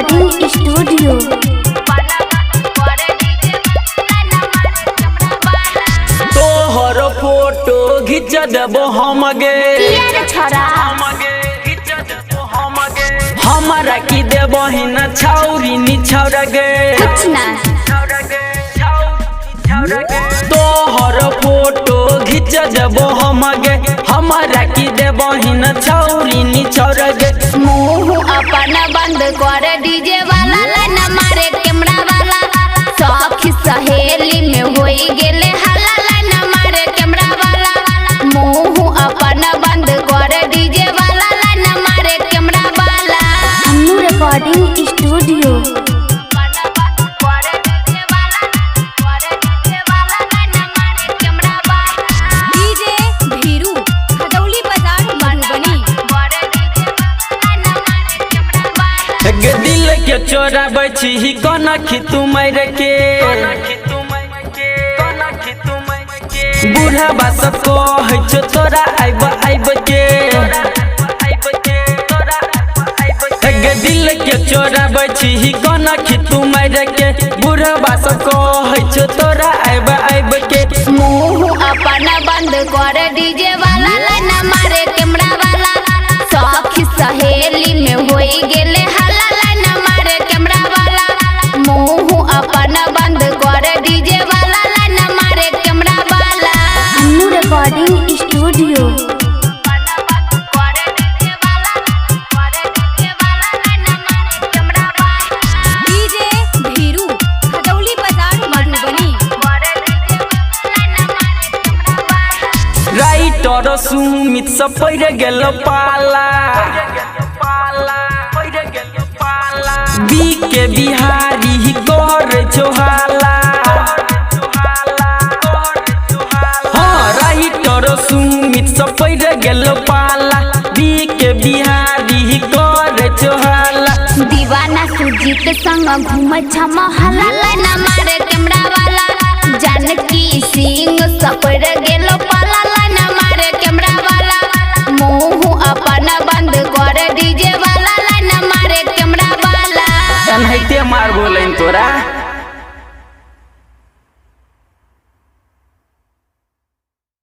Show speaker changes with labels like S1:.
S1: Recording Studio.
S2: तोहर photo घिच देबो हम गे।
S1: किया रे छोरा?
S2: हमरा की देबो हिन छौरी निछौर गे।
S1: कुछ ना।
S2: तोहर फोटो घिच देबो हम गे, हमरा की देबो हिन छौरी निछौर गे।
S1: मुंह अपन बंद कर डीजे वाला, लाइन मारे कैमरा वाला। सखी सहेली में होई गेले हल्ला, लाइन मारे कैमरा वाला। मुंह अपन बंद कर डीजे वाला, लाइन मारे कैमरा वाला। Annu recording studio.
S3: DJ भीरू, Khajauli बाजार, मधुबनी।
S2: गे दिल के चोराबै छी कनखी तू मार के, बूढ़ाबा सब कहै छौ तोरा आइब आइब के। गे दिल के चोराबै छी कनखी तू मार के, बूढ़ाबा सब कहै छौ तोरा आइब आइब के।
S1: मुंह अपन बंद कर डीजे वाला, लाइन मारे कैमरा वाला। सखी सहेली में होई गेले हल्ला, लाइन मारे कैमरा वाला। मुंह अपन बंद कर डीजे वाला, लाइन मारे कैमरा वाला। Annu recording studio.
S3: DJ भीरू, Khajauli बाजार, मधुबनी।
S2: राइटर सुमित सब पड़ गेल पाला, बी के बिहारी कर चोहाला। हाँ, राइटर सुमित सब पड़ गेल पाला, बी के बिहारी कर चोहाला।
S1: दीवाना सुजीत संग घूम छम हल्ला, लाइन मारे कैमरा वाला। जानकी सिंह सपर गेलो पाला।